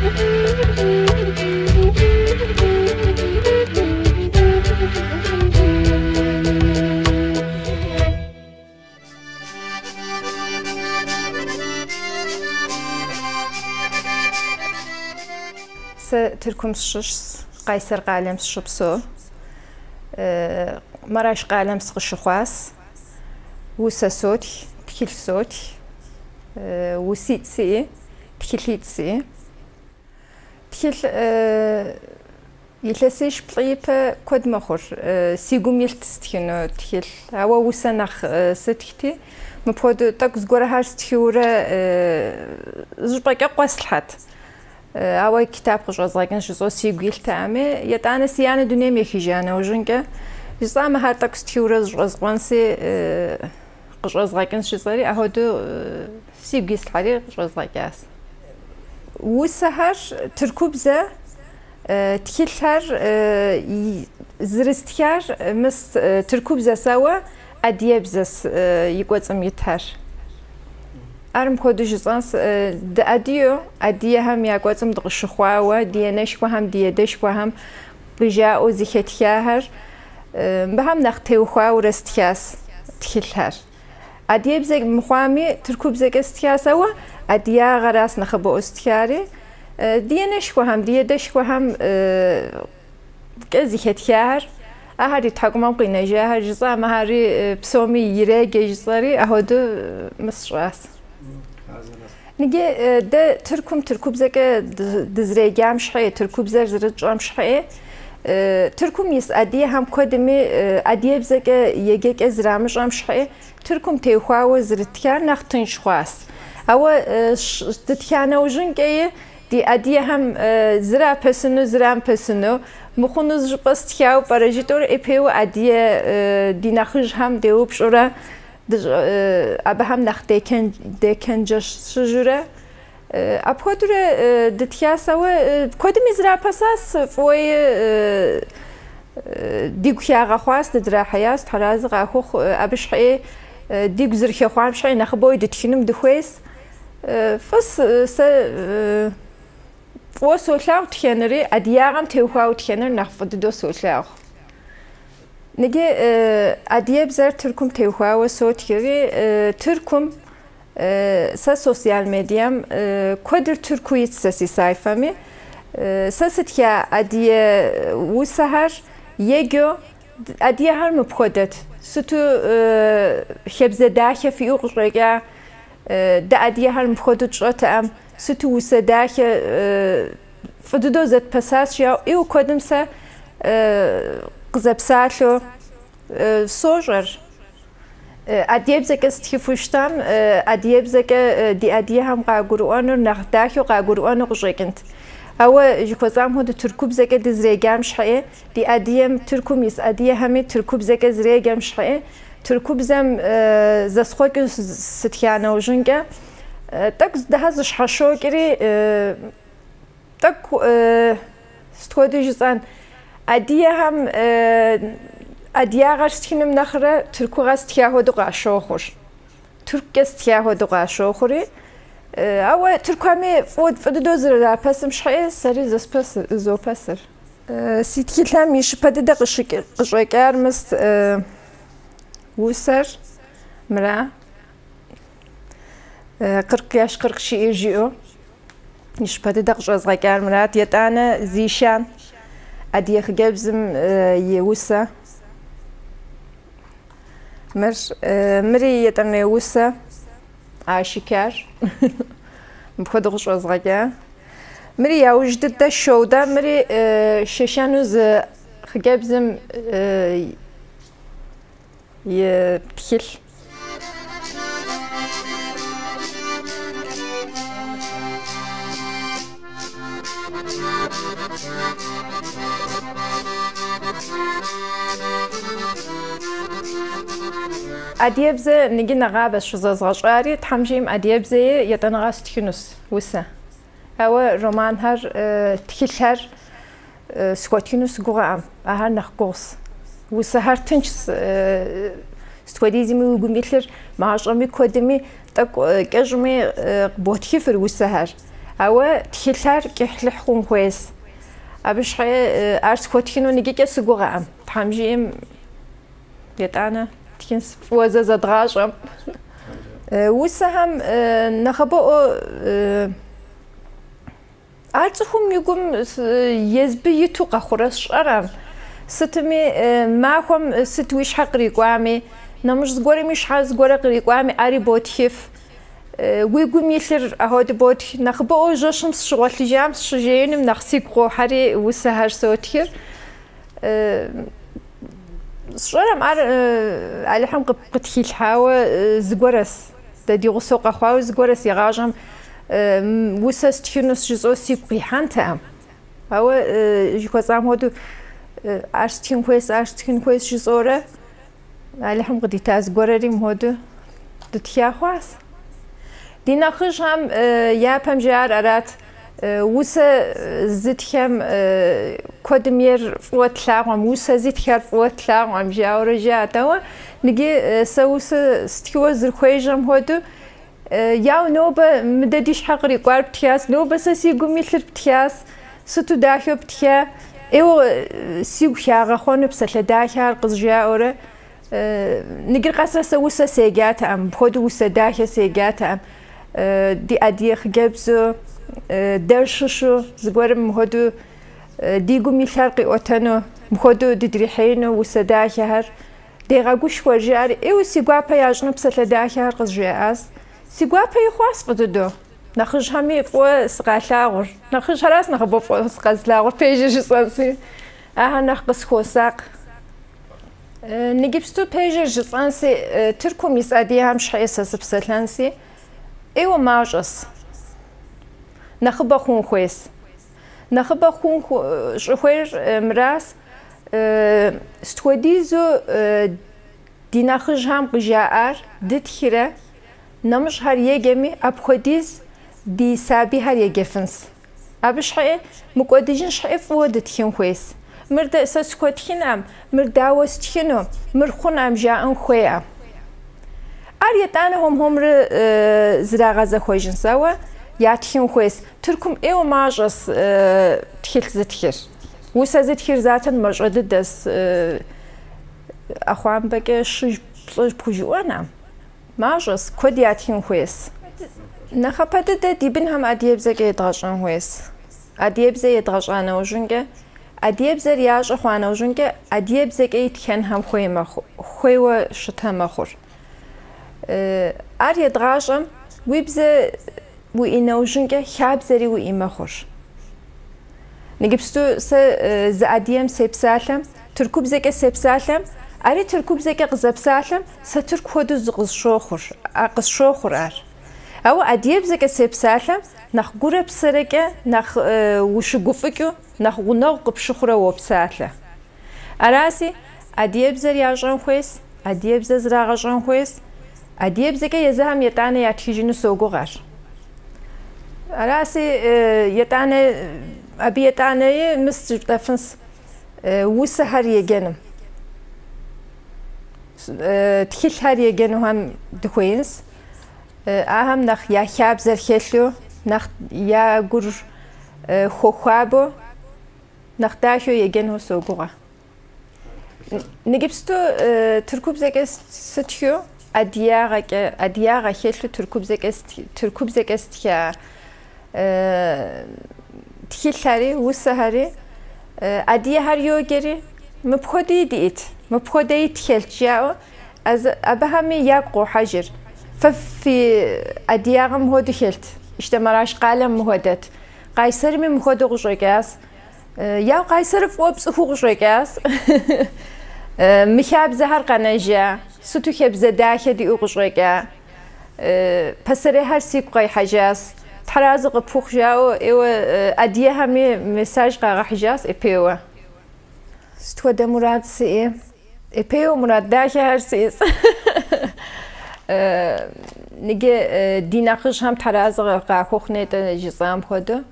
Сэ Тыркум сыщыщщ, Къайсэр къалэм сыщопсэу. Мараш къалэм сыкъыщыхъуащ. Усэ сотх, тхылъ сотх, уситӏ сиӏи, тхылъитӏ сиӏи. Тхылъ илъэсищ-плӏы ипэ куэд мэхъур. Си гум илът стхыну тхылъ, ауэ усэ нэхъ сытхти, мыпхуэдэу тӏэкӏу зыгуэрхэр стхыурэ зыщӏыпӏэкӏэ къуэслъхьэт. Ауэ китап къыщӏэзгъэкӏын жысӏэу сигу илътэӏыми, етӏанэ си анэ дунейм ехыжа нэужьынкӏэ, жысӏа мыхэр тӏэкӏу стхыурэ зыщӏэзкъуэнси къыщӏэзгъэкӏынщ жысӏэри, апхуэдэу сигу ислъхьэри къыщӏэзгъэкӏащ. Усэхэр тыркубзэ, тхылъхэр зэрыстхар мыс тыркубзэс, ауэ адыгэбзэс и кӏуэцӏым итхэр. Ар мыпхуэдэу жысӏэнс, дыадыгэу, адыгэхэм я кӏуэцӏым дыкъыщыхъуауэ, ди анэшхуэхэм, ди адэшхуэхэм къыжаӏэу зыхэтхахэр, мыбыхэм нэхъ теухуауэрэ стхащ тхылъхэр. Адыгэбзэ мыхъуами, тыркубзэкӏэ стхащ, ауэ адыгагъэращ нэхъыбэу стхари. Ди анэшхуэхэм, ди адэшхуэхэм кӏэ зыхэтхахэр, ахэр ди тхьэкӏумэм къинэжахэр жысӏа, мыхэри псоми иреджэ жысӏэри, апхуэдэу мы сщӏащ. Ныджы дэ Тыркум тыркубзэкӏэ дызэреджам щхьэи, тыркубзэр зэрытщӏэм щхьэи, Тыркум ис адыгэхэм куэдми адыгэбзэкӏэ еджэкӏэ зэрамыщӏэм щхьэи, Тыркум теухуауэ зэрытхар нэхъ тынш хъуащ. Ауэ дытха нэужьынкӏэи ди адыгэхэм зрапэсыну, зрамыпэсыну, мыхъуну зыщӏыпӏэ стхауэ пӏэрэ жытӏэурэ ӏейпейуэ адыгэ ди нэхъыжьхэм деупщӏурэ, абыхэм нэхъ дечэнджэщыжурэ апхуэдэурэ дытхащ, ауэ куэдми зрапэсащ, фӏыуэи дигу хагъэхъуащ, дыдрахьеящ, Тхьэразэ къахухъу, абы щхьэи дигу зэрыхэхъуам щхьэи нэхъыбэуи дытхыным дыхуейщ. Фӏы сэ фӏыуэ солъагъу тхэнри, адыгагъэм теухуауэ тхэныр нэхъ фӏы дыдэу солъагъу. Ныджы адыгэбзэр Тыркум теухуауэ сотхри, Тыркум сэ социал медиам куэдыр тырку итщ сэ си сайфэми. Сэ сытха адыгэ усэхэр еджэу адыгэхэр мыпхуэдэт. Сыту хабзэ дахэ фиӏэу къыщӏэкӏа, дэ адыгэхэр мыпхуэдэу тщӏэтэӏым, сыту усэ дахэ фӏы дыдэу зэтпэсащ жаӏэу ӏейуэ куэдым сэ къызэпсалъэу сощӏэр. Адыгэбзэкӏэ стхыфу щытам, адыгэбзэкӏэ ди адыгэхэм къагурыӏуэнур нэхъ дахэу къагурыӏуэну къыщӏэкӏынт. Ауэ жыхуэсӏам хуэдэу тыркубзэкӏэ дызэреджам щхьэи, ди адыгэм Тыркум ис адыгэхэми тыркубзэкӏэ зэреджэм щхьэи, тыркубзэм зэсхъуэкӏыу сытха нэужьынкӏэ, тӏэкӏу дыхьэ зыщхьэщокӏри, тӏэкӏу сыт хуэдэу жысӏэн, адыгэхэм адыгагъэр стхыным нэхърэ тыркугъэ стха хуэдэу къащохъур. Тыркукӏэ стха хуэдэу къащохъури, ауэ тыркухэми фӏы дыдэу зэрырапэсым щхьэи сэри зопэсыр. Си тхылъхэм и щыпэ дыдэ къыщӏэкӏар мыс усэр мыра. 40 yaş 40 şiir жиӏэу и щыпэ дыдэ къыщӏэзгъэкӏар мырат. Етӏанэ Зишан адыгэ хъыджэбзым и усэ. Мыр мыри етӏанэ усэ Ашикар. Мыпхуэдэу къыщӏэзгъэкӏа. Мыри яужь дыдэ шоуда, мыри шэшэну зы хъыджэбзым и тхылъ. Адыгэбзэ ныджы нэгъабэщ щызэзгъэщӏари, Тхьэм жиӏэм адыгэбзэи етӏанэгъэ стхынущ усэ. Ауэ романхэр, тхылъхэр схуэтхыну сыгугъэӏым, ахэр нэхъ гугъущ. Усэхэр тыншщ, сыт хуэдизми уи гум илъыр мащӏэми куэдми, тӏэкӏу кӏэщӏми къыботхыфыр усэхэр. Ауэ тхылъхэр кӏыхьлӏыхь хъун хуейс. Абы щхьэ ар схуэтхыну ныджыкӏэ сыгугъэӏым. Тхьэм жиӏэм етӏанэ тхынс фӏыуэ зэ зэдгъащӏэм. Усэхэм нэхъыбэӏуэ ар цӏыхум и гум езбы иту къэхъурэ сщӏэрэм. Сытми махуэм сыт уи щхьэ кърикӏуами, нэмыщӏ зыгуэрым и щхьэ зыгуэрэ кърикӏуами, ари ботхыф. Уи гум илъыр ахуэдэу ботх. Нэхъыбэӏуэу жэщым сыщыгъуэлъыжам, сыщыжеиным нэхъ сигу къохьэри усэхэр сотхыр. Сщӏэрэм ар Алыхьым къытхилъхьауэ зыгуэрэс. Дэ ди гъусэу къэхъуауэ зыгуэрэс игъащӏэм усэ стхынус жысӏэу сигу къихьэнтэӏым. Ауэ жыхуэсӏам хуэдэу ар стхын хуейс, ар стхын хуейс жысӏэурэ Алыхьым къыдита зыгуэрэри мыхуэдэу дытха хъуащ. Ди нэхъыжьхэм япэм жаӏар арат, усэ зытхэм куэдым ейр фӏыуэ тлъагъуэм, усэ зытхэр фӏыуэ тлъагъуэм жаӏэурэ жаӏат. Ауэ ныджы сэ усэ стхыуэ зэрыхуежьэм хуэдэу, яу нобэ мыдэ ди щхьэ кърикӏуар птхащ, нобэ сэ си гум илъыр птхащ, сыту дахэу птха, ӏейуэ сигу хагъэхъуэну псалъэ дахэхэр къызжаӏэурэ. Ныджыр къэсрэ сэ усэ седжатэӏым, мыпхуэдэу усэ дахэ седжатэӏым. Ди адыгэ хъыджэбзу, дэр щыщу зыгуэрым мыхуэдэу ди гум илъхэр къиӏуэтэну, мыхуэдэу дыдрихьеину усэ дахэхэр. Дегъэгушхуэ, жаӏэри, ӏейуэ си гуапэ ящӏыну псалъэ дахэхэр къызжаӏащ. Си гуапэ и хъуащ фӏы дыдэу. Нэхъыжьхэми фӏыуэ сыкъалъагъур. Нэхъыжьхэращ нэхъыбэу фӏыуэ сыкъэзылъагъур, пэжыр жысӏэнси. Ахэр нэхъ къысхуосакъ. Ныджыпсту пэжыр жысӏэнси, Тыркум ис адыгэхэм щхьэкӏэ сэ сыпсэлъэнси, ӏейуэ мащӏэс. Нэхъыбэ хъун хуейс. Нэхъыбэ хъун щӏыхуейр мыращ. Сыт хуэдизу ди нэхъыжьхэм къыжаӏар дытхрэ, нэмыщӏхэр еджэми, апхуэдиз ди сабийхэр еджэфынс. Абы щхьэкӏэ мыкӏуэдыжын щхьэкӏэ фӏыуэ дытхын хуейс. Мыр дэ сэ схуэтхынӏэм, мыр дауэ стхыну, мыр хъунӏэм жаӏэн хуейӏэ. Ар етӏанэ хуэм-хуэмурэ зрагъэзэхуэжынс, ауэ ятхын хуейс. Тыркум ӏейуэ мащӏэс тхылъ зытхыр. Усэ зытхыр затэн мащӏэ дыдэс ӏэхъуамбэкӏэ щыж плӏы пхужыӏуэнӏэм. Мащӏэс, куэд ятхын хуейс. Нэхъапэ дыдэ ди бынхэм адыгэбзэкӏэ едгъэщӏэн хуейс. Адыгэбзэ едгъэщӏа нэужьынкӏэ, адыгэбзэр ящӏэ хъуа нэужьынкӏэ, адыгэбзэкӏэ итхэнхэм хуей мэхъу, хуейуэ щытэ мэхъур. Ар едгъащӏэм уи бзэ уиӏэ нэужьынкӏэ хабзэри уиӏэ мэхъур. Ныджыпсту сэ зы адыгэм сепсалъэм, тыркубзэкӏэ сепсалъэм, ари тыркубзэкӏэ къызэпсалъэм, сэ тырку хуэдэу зыкъысщохъур, къысщохъур ар. Ауэ адыгэбзэкӏэ сепсалъэм, нэхъ гурэ псэрэкӏэ нэхъ ущыгуфӏыкӏыу, нэхъ гъунэгъу къыпщыхъурэ уопсалъэ. Араси, адыгэбзэр ящӏэн хуейс, адыгэбзэ зрагъэщӏэн хуейс, адыгэбзэкӏэ езыхэм етӏанэ ятхыжыну согугъэр. Араси, етӏанэ, абы етӏанэи мыс жытӏэфынс усэхэр еджэным. Тхылъхэр еджэнухэм дыхуеинс. Ахэм нэхъ я хабзэр хэлъу, нэхъ я гур хуэхуабэу, нэхъ дахэу еджэну согугъэ. Ныджыпсту тыркубзэкӏэ сытхыу, адыгагъэкӏэ, адыгагъэ хэлъу тыркубзэкӏэ тыркубзэкӏэ стха тхылъхэри, усэхэри, адыгэхэр йоджэри, мыпхуэдэи диӏэт, мыпхуэдэи тхэлът жаӏэу, абыхэми ягу къохьэжыр. Фэ фи адыгагъэм мыхуэдэу хэлът, ищтэ Мараш къалэм мыхуэдэт, Къайсэрми мыхуэдэу къыщӏэкӏащ. Яу Къайсэрыр фӏыуэ пцӏыхуу къыщӏэкӏащ. Мы хабзэхэр къэнэжа, сыту хабзэ дахэ диӏэу къыщӏэкӏа. Пасэрейхэр сигу къихьэжащ. Тхьэразэ къыпхухъу жаӏэу ӏейуэ адыгэхэми мессаж къагъэхьыжащ ӏепейуэ. Сыт хуэдэ мурад сиӏэ? Епейуэ мурад дахэхэр сиӏэс. Ныджы ди нэхъыжьхэм тхьэразэ къахуэхъу нетӏэ жысӏам хуэдэу.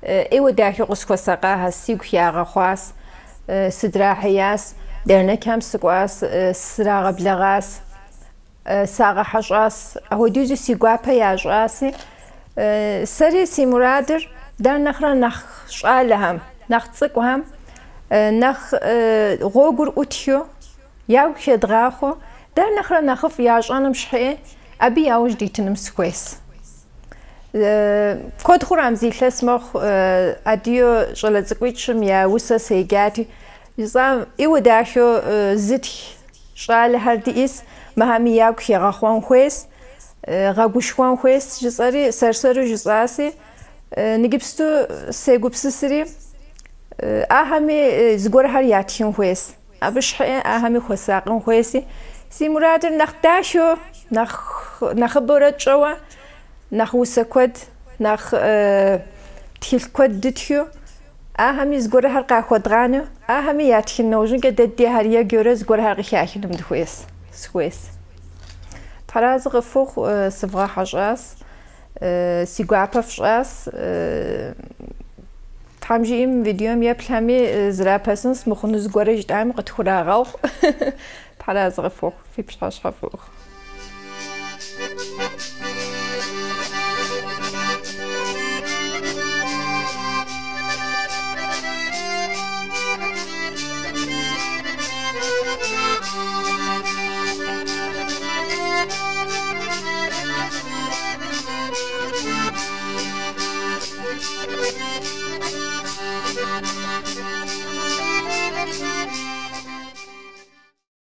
Ӏейуэ дахэу къысхуэсакъахэщ, сигу хагъэхъуащ, сыдрахьеящ, дернекхэм сыкӏуащ, срагъэблэгъащ, сагъэхьэщӏащ. Апхуэдизу си гуапэ ящӏаси, Сэри си мурадыр дэр нэхърэ нэхъ щӏалэхэм, нэхъ цӏыкӏухэм нэхъ гъуэгур ӏутхыу, ягу хедгъахъуэу, дэр нэхърэ нэхъыфӏ ящӏэным щхьэи абы яужь дитыным сыхуейс. Куэд хъурам зы илъэс мэхъу адыгэ щӏалэ цӏыкӏуитӏ-щым я усэ седжати, жысӏам ӏейуэ дахэу зытх щӏалэхэр диӏэс, мыхэми ягу хегъэхъуэн хуейс, гъэгушхуэн хуейс жысӏэри сэр-сэру жысӏаси, ныгыпсту сегупсысри, ахэми зыгуэрхэр ятхын хуейс. Абы щхьэи ахэми хуэсакъын хуейси, си мурадыр нэхъ дахэу, нэхъ нэхъыбэурэ тщӏэуэ, нэхъ усэ куэд, нэхъ тхылъ куэд дытхыу, ахэми зыгуэрхэр къахуэдгъанэу, ахэми ятхын нэужьынкӏэ дэ ддейхэр еджэурэ зыгуэрхэр къыхахыным дыхуейс, сыхуейс. Тхьэразэ къыфхухъу, сывгъэхьэщӏас, си гуапэ фщӏас. Тхьэм жиӏэм видеом еплъхэми зрапэсынс, мыхъуну зыгуэрэ жытӏами къытхурагъэгъу. Тхьэразэ къыфхухъу, фи пщыхьэщхьэ фӏы ухъу.